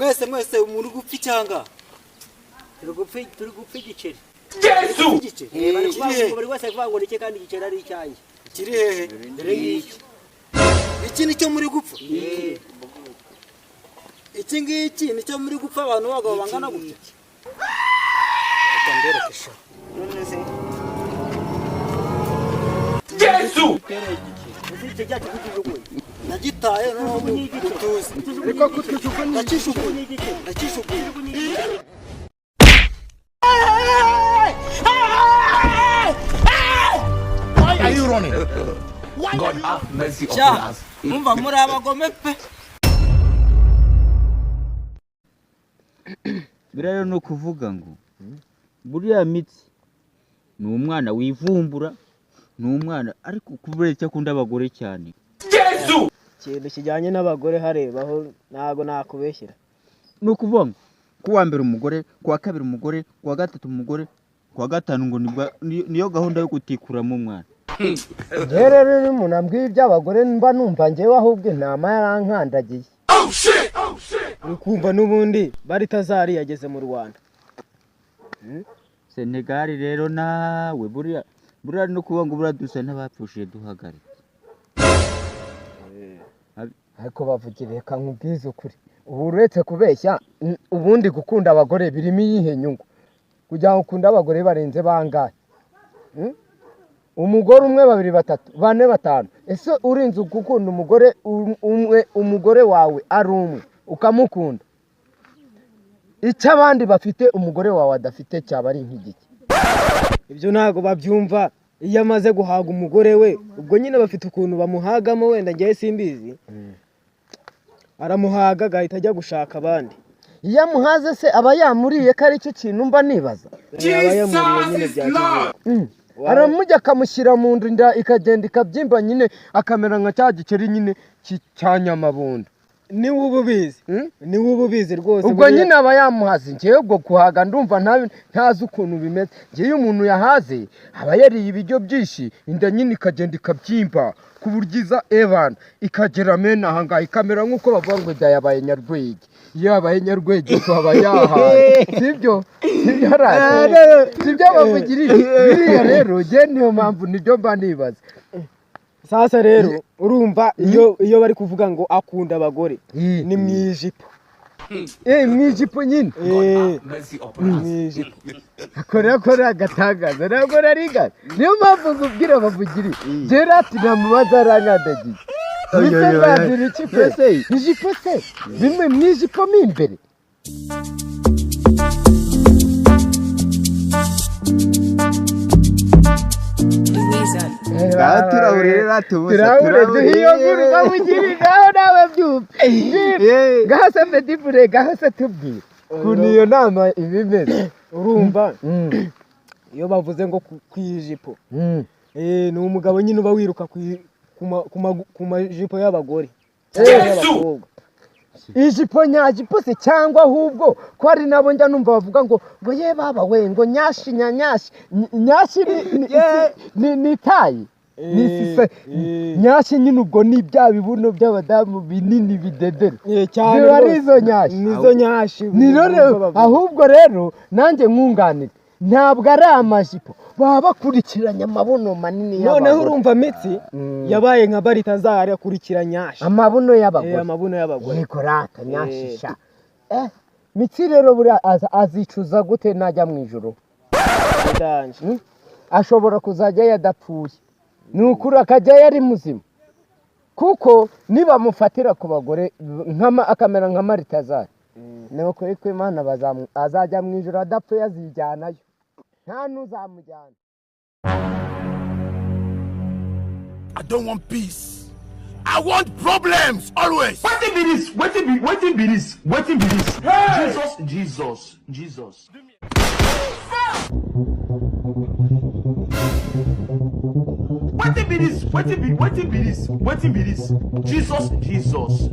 Mwese mwese muri gupfa icyanga. Turi gupfa igiceri. Igiceri. Bari Kiri kuvuga hehe? ngo buri wese ari kuvuga ngo nike kandi igiceri ari icyanjye. Kiri hehe? Dore ngiki. Iki nicyo muri gupfa? Iki ngiki nicyo muri gupfa, abantu b'abagabo bangana gutya? Reka mbereke sha. None se Jesu! ese igiceri cyacu kukijugunya? Nagitaye, noneho mutuze. Ariko kutujugunya? Ndakijugunya. Ndakijugunya. Why are you running? God have mercy upon Sha, us. mwumva muri abagome pe. Biriya rero ni ukuvuga ngo buriya Mitsi ni umwana wivumbura, ni umwana ariko kubera icyo akunda abagore cyane. Jesu! Ikintu kijyanye n'abagore harebaho, ntabwo nakubeshyira. Ni ukuvuga ngo kuwa mbere umugore, kuwa kabiri umugore, kuwa gatatu umugore, kuwa gatanu ngo niyo gahunda yo gutikuramo umwana. Njyewe rero iyo umuntu ambwiye iby'abagore, mba numva njyewe ahubwo intama yarankandagiye. Uri kumva n'ubundi Baritazari yageze mu Rwanda. Senegali rero nawe buriya no kuvuga ngo buriya dusa n'abapfushije duhagaritse. Ariko bavugira, reka nkubwize ukuri, ubu uretse kubeshya, ubundi gukunda abagore birimo iyihe nyungu? Kugira ngo ukunde abagore barenze bangahe? Umugore umwe, babiri, batatu, bane, batanu. Ese urinze gukunda umugore umwe, umugore wawe ari umwe ukamukunda, icyo abandi bafite umugore wawe adafite cyaba ari nk'igiki? Ibyo ntabwo babyumva. Iyo amaze guhaga umugore we, ubwo nyine bafite ukuntu bamuhagamo, wenda ngewe simbizi, aramuhaga agahita ajya gushaka abandi. Iyo amuhaze se aba yamuriye, ko ari cyo kintu mba nibaza? Aba yamuriye nyine bya kizungu. Aramujya akamushyira mu nda, inda ikagenda ikabyimba nyine, akamera nka cya gikeri nyine cya nyamabondo. Niwe uba ubizi. Niwe uba ubizi rwose. Ubwo nyine aba yamuhaze. Ngewe ubwo guhaga ndumva ntazi ukuntu bimeze. Ngewe iyo umuntu yahaze aba yariye ibiryo byinshi, inda nyine ikagenda ikabyimba ku buryo iza ebana ikagera mene aha ngaha, ikamera nk'uko bavuga ngo inda yabaye nyarwege. Iyo yabaye nyarwege ubwo aba yahaze, sibyo? Sibyo rata? Sibyo bavugirije biriya? Rero ngewe niyo mpamvu nibyo mba nibaza. Sasa rero urumva iyo bari kuvuga ngo akunda abagore, ni mu ijipo. Mu ijipo nyine. Mercy upon us. Mu ijipo. Akora akora agatangaza, ntabwo narigana. Niyo mpamvu nkubwira bavugiri, gerati namubaza arankandagiye. Mbese nzazira iki pe? Ijipo se bimwe mu ijipo mo imbere. Ngaho turahurira tubusa. Turahure duhe iyo nkuru, bavugiri. Ngaho nawe byumve. Ngaho se Medibure, ngaho se tubwire ukuntu iyo nama iba imeze. Urumva iyo bavuze ngo ku ijipo, ni umugabo nyine uba wiruka ku majipo y'abagore y'abakobwa. Ijipo nyajipo se, cyangwa ahubwo ko hari nabo njya numva bavuga ngo ye baba we, ngo nyashi nyanyashi. Nyashi ni tayi ni sise. Nyashi nyine ubwo ni bya bibuno by'abadamu binini bidedera. Cyane Ziba ari rwose. izo nyashi. Nizo nyashi. Ni rero ahubwo rero nanjye nkunganire, ntabwo ari amajipo, baba bakurikiranye amabuno manini Noneho y'abagore. urumva Mitsi yabaye nka Baritazari, akurikira nyashi. Amabuno y'abagore. Amabuno y'abagore. Yego rata, nyashisha. Mitsi rero buriya azicuza gute najya mu ijoro? Ndanje. Ashobora kuzajyayo adapfuye, ni ukuri, akajyayo ari muzima, kuko nibamufatira ku bagore akamera nka Maritazari, ni ukuri ko Imana azajya mu ijoro adapfuye, azijyanayo nta n'uzamujyana. I don't want peace. I want problems always. Wetin be this? Wetin be this? Wetin be this? Jesus, Jesus, Jesus. Wetin be this? Wetin be this? Wetin be this? Jesus, Jesus.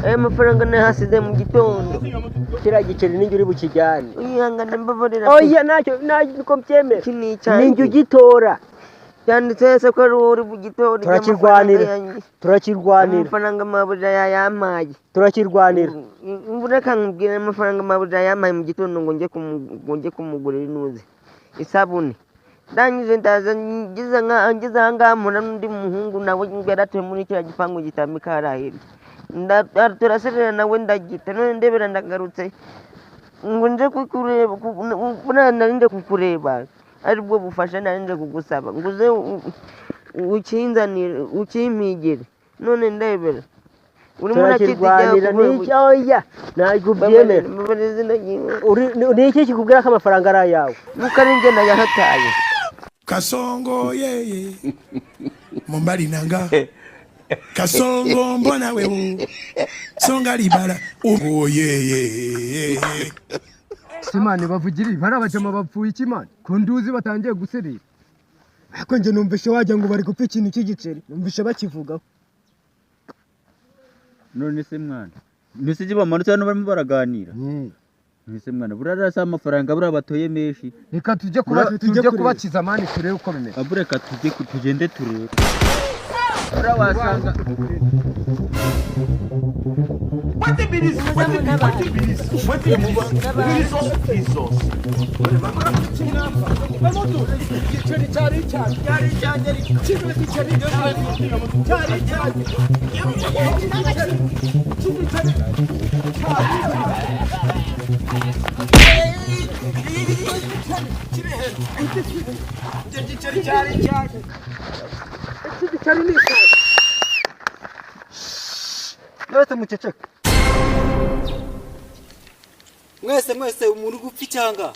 Aya mafaranga nayasize mu gitondo. Kiriya giceri ninjye uri bukijyane. Uyihangane, mbabarira. Oya, ntacyo, ntacyo, niko mbyemera. Iki ni icyanjye. Ninjye ugitora. Cyanditse se ko ari wowe uri bugitore? Turakirwanira. Turakirwanira. Amafaranga mabuja yayampaye. Turakirwanira. Reka nkubwire, amafaranga mabuja yampaye mu gitondo ngo njye kumugurira inuzi, isabune. Ndangije ndaza, ngeze ngeze aha ngaha mpura n'undi muhungu nawe yari atuye muri kiriya gipangu gitambika hariya hirya. Turaserera nawe ndagita. None ndebera, ndagarutse ngo nje kukureba. Buriya nari nje kukureba, aribwo bufasha nari nje kugusaba ngo uze ukinzanire, ukimpigire. None ndebera urimo urakitiga. Turakirwanira n'iki? Oya, ntabwo ubyemera. Ni iki kikubwira ko amafaranga ari ayawe? Nuko ari njye nayahataye. Kasongo yeye mobali nanga Kasongo mbona wewe songa libala oh yeye. Simani bavugira bari abajama bapfuye iki mani, ko nduzi batangiye guserera? Ariko njye numvishe wagira ngo bari gupfa ikintu cy'igiceri, numvishe bakivugaho. None se mwana, mbese ibyo bamanutse hano barimo baraganira? None se mwana, buriya si amafaranga buriya batoye menshi? Reka tujye kuba Tujye tujye kureba. Kubakiza mani, turebe uko bimeze. Abura, reka tujye tugende turebe, buriya wasanga. Wetin be this? Wetin be this? Wetin be this? Jesus, Jesus. Igiceri cyari icyanjye, cyari icyanjye, kino giceri cyari icyanjye. Cy'igiceri cyari icyanjye. Igiceri cyari icyanjye, iki giceri ni icyanjye. Mwese muceceke, mwese mwese, umuntu gupfa icyanga.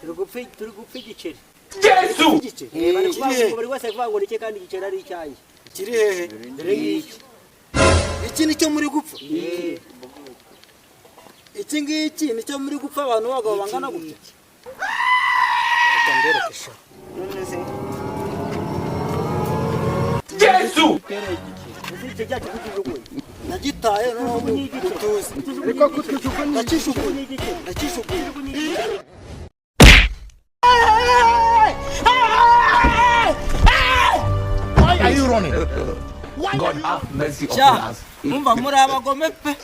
Turi gupfa igiceri. Jesu. Igiceri Bari kiri kuvuga hehe? ngo buri wese avuga ngo ni cye kandi igiceri ari icyanjye. Kiri hehe? Dore ngiki. Iki nicyo muri gupfa? Iki ngiki nicyo muri gupfa, abantu b'abagabo bangana gutya? Reka mbereke sha. None se Jesu. Ese igiceri cyacu kukijugunya? Nagitaye, noneho mutuze. Ariko kutwijugunya? Ndakijugunya, ndakijugunya. Why are you running? God have mercy upon Sha us. mwumva muri abagome pe.